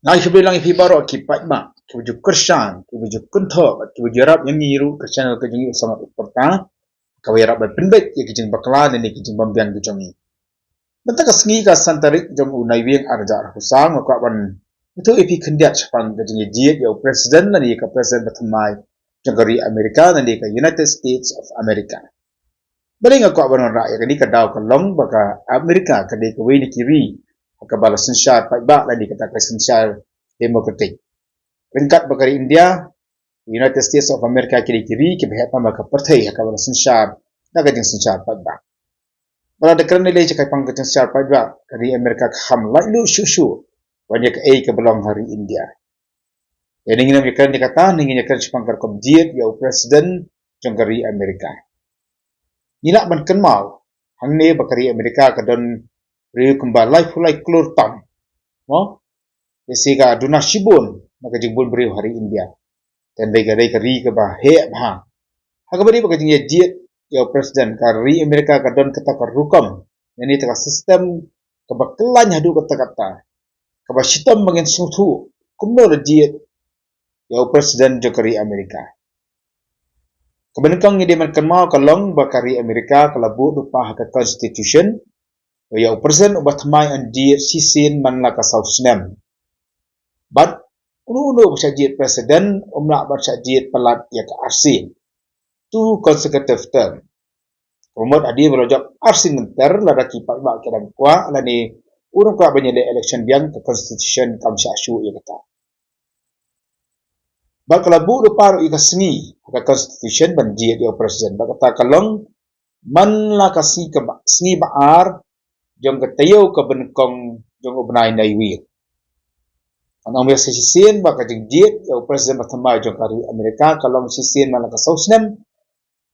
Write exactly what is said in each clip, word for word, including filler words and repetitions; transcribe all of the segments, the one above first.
Nga ai khublei lang ïa phi baroh ki paidbah, kiba ju kyrshan, kiba ju kynthoh, kiba ju ïarap ïa ngi ruh ka channel ka jong ngi U Sambat U Pyrta, kaba ïarap ban pynbeit ïa ki jingbakla ne ki jingbymbiang ki jong ngi. Mynta ka sngi ka san tarik jong u Naiwieng arhajar arphew saw nga kwah ban ïathuh ïa phi khyndiat shaphang ka jingïajied ïa u president lane ïa ka president ba thymmai jong ka ri Amerika lane ïa ka United States of America. Balei nga kwah ban wanrah ïa kane? Ka daw ka long ba ka Amerika ka dei kawei na ki ri kaba la synshar paidbah lane kata ka synshar democratic. Ryngkat bad ka ri India, United States of America ki dei ki ri kiba heh tam ha ka pyrthei ha kaba la synshar da ka jingsynshar paidbah. Ba la da kren lei lei shaphang ka jingsynshar paidbah, ka ri Amerika ka kham laitluid shuh shuh ban ïa kaei kaba long ha ri India. Ïa, ngin ym ïa kren ïa kata, ngin ïa kren shaphang ka rukom jied ïa u president jong ka ri Amerika. Ngi lah ban kynmaw hangne ba ka ri Amerika ka don briew kumba laiphew lai klur tam. Mo? Te shi ka duna shibun na ka jingbun briew ha ri India. Te hynrei ka dei ka ri kaba heh bha. Ha kaba dei ba ka jingïajied ïa u president, ka ri Amerika ka don kata ka rukom, ïa kata ka system kaba khlaiñ haduh katta katta, kaba shitom ba ngin sngewthuh kumno la jied ïa u president jong ka ri Amerika. Kaba nyngkong ngi dei ban kynmaw ka long ba ka ri Amerika ka la buh lypa ha ka constitution, ïa u president uba thymmai un jied shisien man la ka saw snem. Bad uno uno ba shah jied president um lah ban shah jied palat ïa ka arsien, two consecutive term. Ka mut hadien ba la jop arsien lynter, lada ki paidbah ki dang kwah lane u dang kwah ban ïaleh election biang, ka constitution kam shah shuh ïa kata. Bad ka la buh lypa ruh ïa ka sngi ha ka constitution ban jied ïa u president. Bad kata ka long man la ka sngi kaba, sngi ba ar jong ka taïew kaba nyngkong jong u bnai Naiwieng. Kan ong biang shisien ba ka jingjied ïa u president ba thymmai jong ka ri Amerika ka long shisien man la ka saw snem.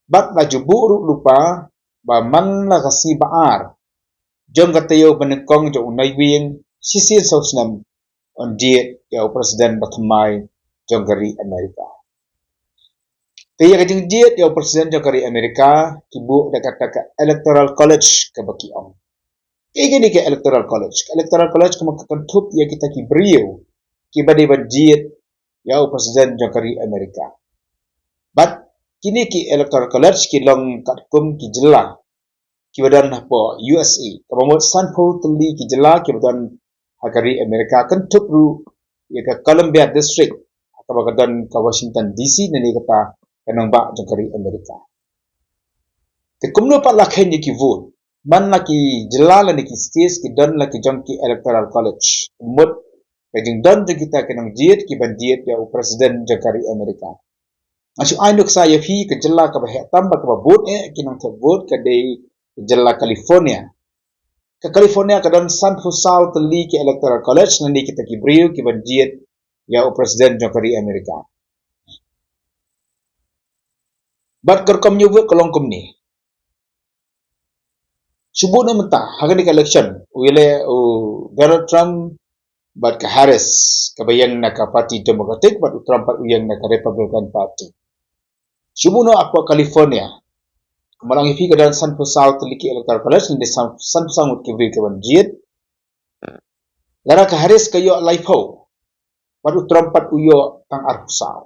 Bad la ju buh ruh lypa ba man la ka sngi ba ar jong ka taïew ba nyngkong jong u Naiwieng, shisien saw snem un jied ïa u president ba thymmai jong ka ri Amerika. Te ïa ka jingjied ïa u president jong ka ri Amerika ki buh da kata ka Electoral College kaba ki ong. Kaei kane ka Electoral College? Ka Electoral College ka mut ka kynthup ïa kita ki briew kiba dei ban jied ïa u president jong ka ri Amerika. Bad kine ki Electoral College ki long katkum ki jylla kiba don hapoh U S A. Kaba mut sanphew tylli ki jylla kiba don ha ka ri Amerika, kynthup ruh ïa ka Columbia District, kaba ka don ka Washington D C, lane kata ka nongbah jong ka ri Amerika. Te kumno pat la kheiñ ïa ki vote? Man la ki jylla lane ki states ki don la ki jong ki Electoral College. Mut ka jingdon jong kita ki nongjied kiban jied ïa u president jong ka ri Amerika. Nga shu ai nuksa ïa phi, ka jylla kaba heh tam bad kaba bun eh ki nongthep vote ka dei ka jylla California. Ka California ka don sanphew saw tylli ki Electoral College, lane kita ki briew kiban jied ïa u president jong ka ri Amerika. Bad ka rukom ñiew vote ka long kumne. Shu bun mynta ha kane ka election, u ïaleh u Donald Trump bad ka Harris, kaba ïeng na ka party Democratic, bad u Trump pat u ïeng na ka Republican Party. Shu bun hapoh California, kumba la ong ïa phi, ka don sanphew saw tylli ki Electoral College, lane san, sanphew saw ngut ki briew kiban jied. Lada ka Harris ka ïoh laiphew, bad u Trump pat u ïoh tang arphew saw.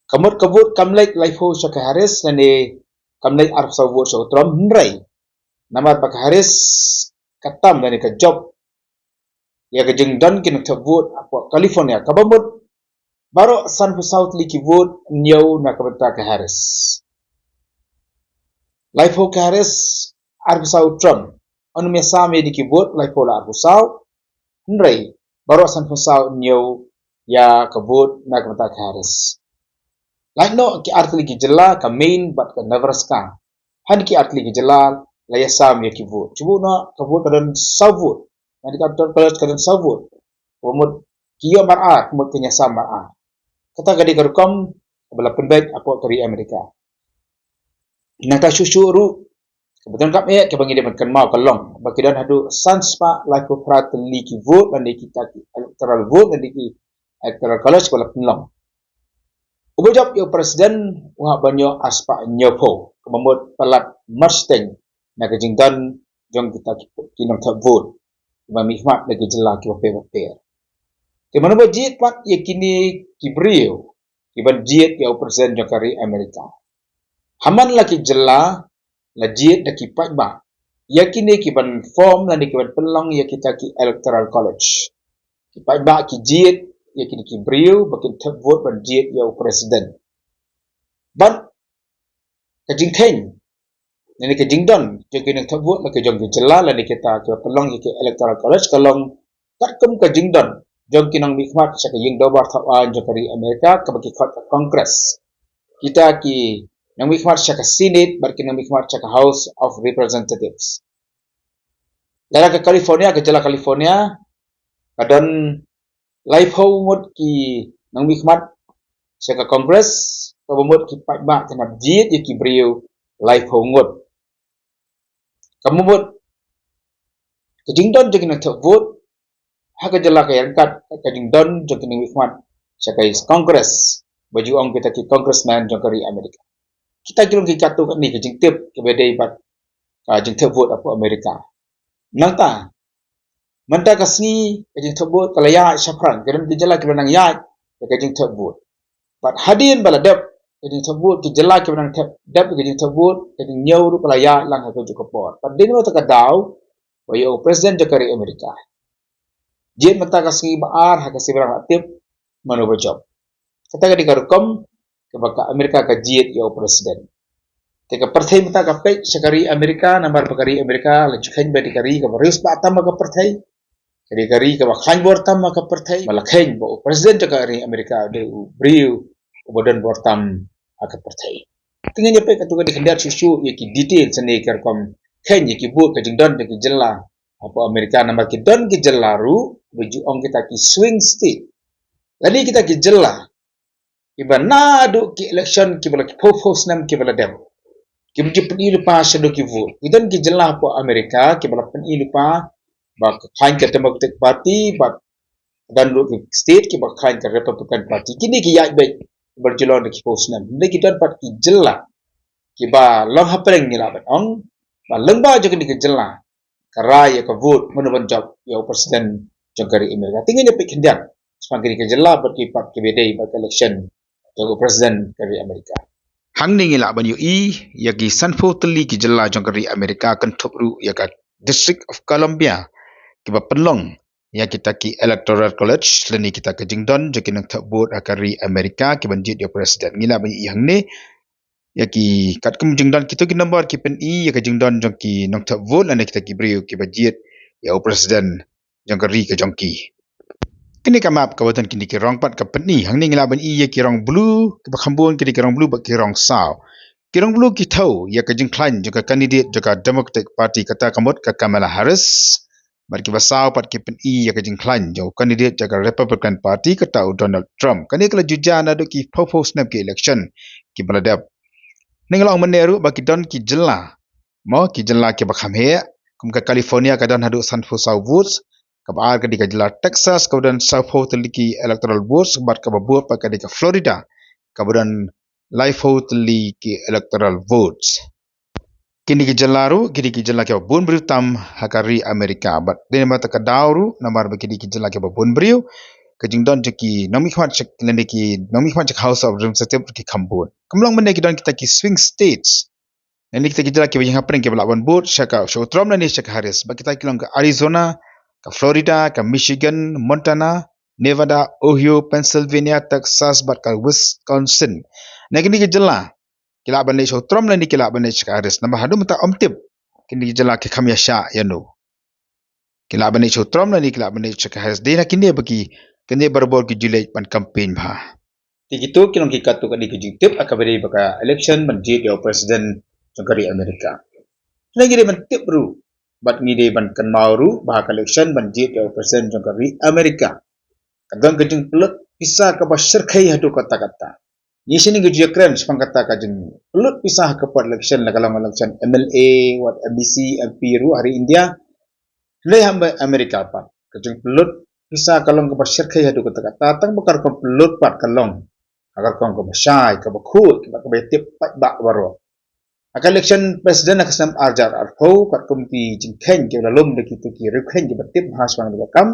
Ka mut ka vote kam leit laiphew sha ka Harris, lane kam leit arphew saw vote sha u Trump, hynrei namar ba ka Harris ka tam lane ka jop ïa ka jingdon ki nongthep vote hapoh California, kaba mut baroh sanphew saw tylli ki vote ñiew na ka bynta ka Harris. Laiphew ka Harris, arphew saw u Trump. Ym ïasam ïa ki vote, laiphew la arphew saw. Hynrei baroh sanphew saw ñiew ïa ka vote na ka bynta ka Harris. Lait noh ki artylli ki jylla, ka Maine bad ka Nebraska. Ha kine ki artylli ki jylla la ïasam ïa ki vote. Shu bun ka vote ka don saw vote. Ha kine ki Electoral College ka don saw vote. Kaba mut ki ïoh mar ar, kaba mut kin ïasam mar ar. Kata ka dei ka rukom kaba la pynbeit hapoh ka ri Amerika. Nangta shuh shuh ruh, kaba donkam eh kaba ngi dei ban kynmaw ka long ba ki don haduh san spah laiphew phra tylli ki vote, lane kita ki Electoral Vote, lane ki Electoral College ba la pynlong. Uba jop ïa u president u hap ban ïoh ar spah hynñiewphew, kaba mut palat marshiteng na ka jingdon jong kita ki, ki nongthep vote kiba mihkhmat na ki jylla kiba pher bapher. Te mano ba jied pat ïa kine ki briew kiban jied ïa u president jong ka ri Amerika? Ha man la ki jylla la jied da ki paidbah ïa kine kiban form lane kiban pynlong ïa kita ki electoral college. Ki paidbah ki jied ïa kine ki briew ba kin thep vote ban jied ïa u president. Bad ka jingkheiñ lane ka jingdon jong ki nongthep vote la ki jong ki jylla lane kita kiba pynlong ïa ki electoral college ka long katkum ka jingdon jong ki nongmihkhmat sha ka ïing dorbar thaw aiñ jong ka ri Amerika kaba ki khot ka Congress. Kita ki nongmihkhmat sha ka Senate bad ki nongmihkhmat sha ka House of Representatives. Lada ka California, ka jylla California ka don laiphew ngut ki nongmihkhmat sha ka Congress, kaba mut ki paidbah ki nang jied ïa ki briew laiphew ngut. Kaba mut ka jingdon jong ki nongthep vote ha ka jylla ka ïaryngkat ka jingdon jong ki nongmihkhmat sha ka Congress, ba ju ong kita ki congressman jong ka ri Amerika. Kita ki long ki katto katne ka jingtip kaba dei bad ka jingthep vote hapoh Amerika. Nangta mynta ka sngi ka jingthep vote ka la ïaid shaphrang, ka don ki jylla kiba nang ïaid ïa ka jingthep vote. Bad hadien ba la dep ka jingthep vote, ki jylla kiba nang thep, dep ïa ka jingthep vote, ka jingñiew ruh ka la ïaid lang ha kajuh ka por. Bad dei na kata ka daw ba ïa u president jong ka ri Amerika jied mynta ka sngi ba ar ha ka sngi ba la tip mano ba jop. Kata ka dei ka rukom kaba ka Amerika ka jied ïa u president. Te ka pyrthei mynta ka peit sha ka ri Amerika namar ba ka ri Amerika la ju kheiñ ba dei ka ri kaba riewspah tam ha ka pyrthei. Ka dei ka ri kaba khlaiñ bor tam ha ka pyrthei. Ba la kheiñ ba u president jong ka ri Amerika u dei u briew uba don bor tam ha ka pyrthei. Te ngin ïa peit katto katne khyndiat shuh shuh ïa ki details ne ka rukom kheiñ ïa ki vote, ka jingdon jong ki jylla hapoh Amerika namar ki don ki jylla ruh ba ju ong kita ki swing state. Lane kita ki jylla kiba naduh ki election kiba la ki phew phew snem kiba la dep, kim ju pyni lypa shaduh ki vote. Ki don ki jylla hapoh Amerika kiba la pyni lypa ba ka khlaiñ ka Democratic Party, bad don ruh ki state kiba khlaiñ ka Republican Party. Kine ki ïaid beit ba la ju long da ki phew snem. Hynrei ki don pat ki jylla kiba long hapdeng, ngi lah ban ong ba lyngba jong kine ki jylla ka rai ïa ka vote mano ban jop ïa u president jong ka ri Amerika. Te ngin ïa peit khyndiat shaphang kine ki jylla bad ki pat kiba dei bad ka election jong u president ka ri Amerika. Hangne ngi lah ban ïohi ïa ki sanphew tylli ki jylla jong ka ri Amerika, kynthup ruh ïa ka District of Columbia, kiba pynlong ïa kita ki electoral college lane kita ki jingdon jong ki nongthep vote ha ka ri Amerika kiban jied ïa u president. Ngi lah ban ïohi hangne ïa ki, katkum jingdon kito ki nombor ki pyni ïa ka jingdon jong ki nongthep vote lane kita ki briew kiba jied ïa u president jong ka ri ka jong ki. Kine ka map kaba don kine ki rong pat ka pyni, hangne ngi lah ban ïohi ïa ki rong blue, kiba kham bun ki dei ki rong blue bad ki rong saw. Ki rong blue ki thew ïa ka jingkhlaiñ jong ka candidate jong ka Democratic Party, kata ka mut ka Kamala Harris. Bad kiba saw pat ki pyni ïa ka jingkhlaiñ jong u candidate jong ka Republican Party, kata u Donald Trump. Kane ka la ju jia naduh ki phew phew snem ki election kiba la dep. Ngi la ong mynne ruh ba ki don ki jylla, mo, ki jylla kiba kham heh, kum ka California ka don haduh sanphew saw votes, kaba ar ka dei ka jylla Texas kaba don sawphew tylli ki electoral votes, bad kaba bud pat ka dei ka Florida kaba don laiphew tylli ki electoral votes. Kine ki jylla ruh ki dei ki jylla kiba bun briew tam ha ka ri Amerika, bad dei namar kata ka daw ruh namar ba ki dei ki jylla kiba bun briew, ka jingdon jong ki nongmihkhmat sha, lane ki nongmihkhmat sha ka House of Representatives ki kham bun. Kumba long mynne ki don kita ki swing states, lane kita ki jylla kiba ïeng hapdeng kiba lah ban bud sha ka, sha u Trump lane sha ka Harris. Bad kita ki long ka Arizona, ka Florida, ka Michigan, Montana, Nevada, Ohio, Pennsylvania, Texas bad ka Wisconsin. Na kine ki jylla ki lah ban leit sha u Trump lane ki lah ban leit sha ka Harris. Namar haduh mynta ym tip kine ki jylla ki kham ïaishah ïano. Ki lah ban leit sha u Trump lane ki lah ban leit sha ka Harris. Dei na kine ba ki, kine barabor ki ju leit ban campaign bha. Te kito ki long ki katto katne ki jingtip ha kaba dei bad ka election ban jied ïa u president jong ka ri Amerika. Te ngi dei ban tip ruh bad ngi dei ban kynmaw ruh ba ha ka election ban jied ïa u president jong ka ri Amerika ka don ka jingpynlut pisa kaba shyrkhei haduh katta katta. Ngi shane ngi ju ïakren shaphang kata ka jingpynlut pisa ha ka por election, la ka long election M L A, wat M D C, M P ruh ha ri India. Hynrei ha Amerika pat ka jingpynlut pisa ka long kaba shyrkhei haduh katta katta, tang ba ka rukom pynlut pat ka long ha ka rukom kaba shai, kaba khuid, kaba, kaba ïatip paidbah baroh. Ha ka election president ha ka snem ar hajar arphew, katkum ki jingkheiñ kiba la lum da kito ki riewkheiñ kiba tip bha shaphang kane ka kam,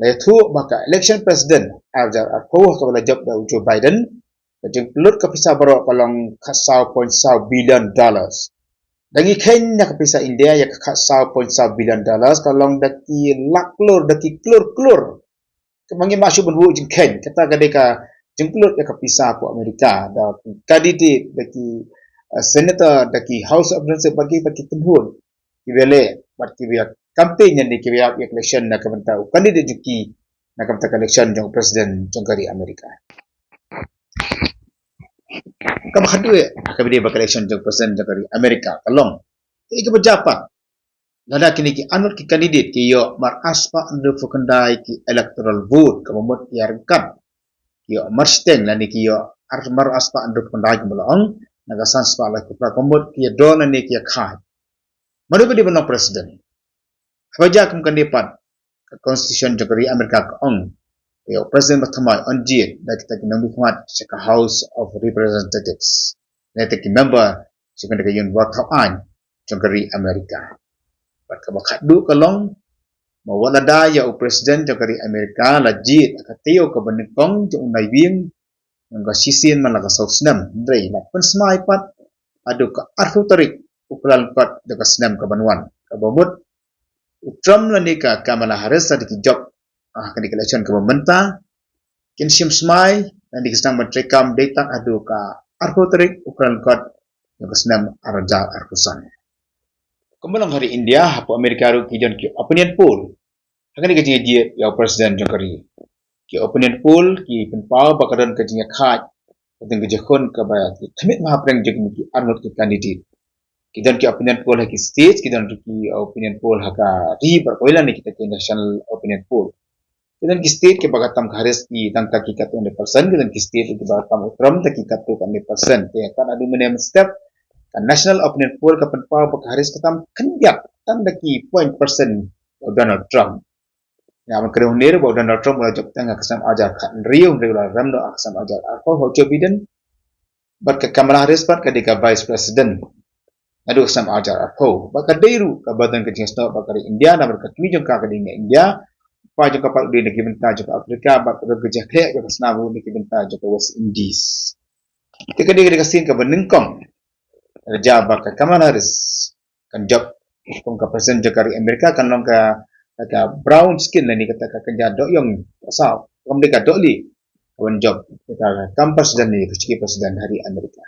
La ïathuh ba ka election president ar hajar arphew ha kaba la jop da u Joe Biden, ka jingpynlut ka pisa baroh ka long khatsaw point saw billion dollars. Da ngi kheiñ na ka pisa India ïa ka khatsaw point saw billion dollars ka long da ki lak klur, da ki klur klur. Kaba ngi ma shu ban buh jingkheiñ, kata ka dei ka jingpynlut ïa ka pisa pdeng America, da ki candidate, da ki uh, senator, da ki House of Representatives, bad ki, bad ki kynhun kiba leh, bad kiba campaign ïa ni, kiba ïa election na ka bynta u candidate jong ki na ka bynta ka election jong u president jong ka ri America. Kaba khadduh, kaba dei ba ka election jong u president jong ka ri America ka long ïa kaba jia pat. Lada kine ki arngut ki candidate ki ïoh mar arspah hynriewphew khyndai ki electoral vote, kaba mut ki ïa ryngkat ki ïoh mar shiteng, lane ki ïoh ar, mar arspah hynriewphew khyndai kumba la ong, na ka sanspah laiphew phra, kaba mut ki ïa don lane ki ïa khaid. Mano ba dei ban long president? Haba jia kum kane pat, ka constitution jong ka ri America ka ong, ïa u president ba thymmai un jied da kita ki nongmihkhmat sha ka House of Representatives, ne kita ki member sha kane ka ïing bor thaw aiñ jong ka ri America. Bad kaba khadduh ka long, ma wat lada ïa u president jong ka ri America la jied ha ka taïew kaba nyngkong jong u Naiwieng jong ka shisien man la ka saw snem, hynrei la pynsmai pat haduh ka arphew tarik u Kyllalyngkot jong ka snem ka ban wan, kaba mut u Trump lane ka Kamala Harris lada ki jop ha kane ka election kaba mynta, kin shim smai lane ki sdang ban treikam dei tang haduh ka arphew tarik u Kyllalyngkot jong ka snem ar hajar arphew san. Kumba long ha ri India, hapoh America ruh ki don ki opinion poll ha kane ka jingjied ïa u president jong ka ri. Ki opinion poll ki pynpaw ba ka don ka jingïakhaid, ka don ka jingkhun kaba ki khmih ma hapdeng jong ki arngut ki candidate. Ki don ki opinion poll ha ki state, ki don ki opinion poll ha ka ri bad kawei lane kita ki national opinion poll. Ki don ki state kiba ka tam ka Harris ki tang ta ki katto katne percent, ki don ki state kiba ka tam u Trump ta ki katto katne percent. Te ka haduh mynne mynstep ka national opinion poll ka pynpaw ba ka Harris ka tam khyndiat tang da ki point percent u Donald Trump. Nga ban kdew hangne ruh ba u Donald Trump u la jop tang ha ka snem ar hajar khathynriew, hynrei u la rem noh ha ka snem ar hajar arphew ha u Joe Biden. Bad ka Kamala Harris pat ka dei ka vice president naduh ka snem ar hajar arphew. Bad ka dei ruh kaba don ka jingsnoh ba ka ri India, namar ka kmie jong ka ka dei na India, u kpa jong ka pat u dei na ki bynta jong ka Africa, bad ka don ka jingkhleh jong ka snam ruh na ki bynta jong ka West Indies. Te ka dei, ka dei ka sien kaba nyngkong. Lada jia ba ka Kamala Harris kan jop kum ka president jong ka ri America, kan long ka, ka brown skin lane kata ka kynja dohïong saw, kam dei ka dohlieh, ka ban jop kata ka kam president ne ka shuki president ha ri America.